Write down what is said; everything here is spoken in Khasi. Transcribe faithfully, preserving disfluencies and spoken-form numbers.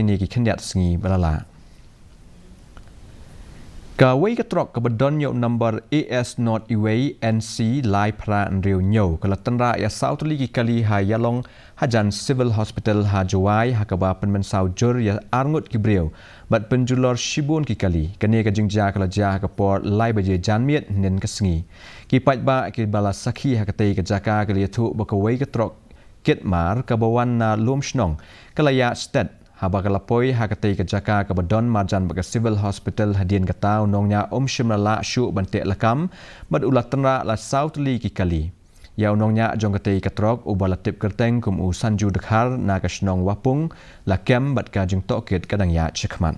ïa ki khyndiat sngi ba la lah. Kawei ka trok kaba don ïa u number A S not iwei N C lai phra hynriew hynñiew ka la tynrah ïa saw tylli ki kali ha Ïalong hajan Civil Hospital ha Jowai, ha kaba pynmynsaw jur ïa arngut ki briew bad pynjulor shibun ki kali. Kane ka jingjia ka la jia ha ka por lai baje janmiet hynnin ka sngi. Ki paidbah kiba la sakhi ha katei ka jaka ki la ïathuh ba kawei ka trok kit mar kaba wan na Lumshnong ka la ïaid stet haba ka la poi ha katei ka jaka kaba don marjan bad ka Civil Hospital. Hadien kata u nongñiah um shym la lah shuh ban teh lakam bad u la tynrah la saw tylli ki kali. Ïa u nongñiah jong katei ka trok uba la tip kyrteng kum u Sanju Dkhar na ka shnong Wapung la kem bad ka jingtohkit ka dang ïaid shakhmat.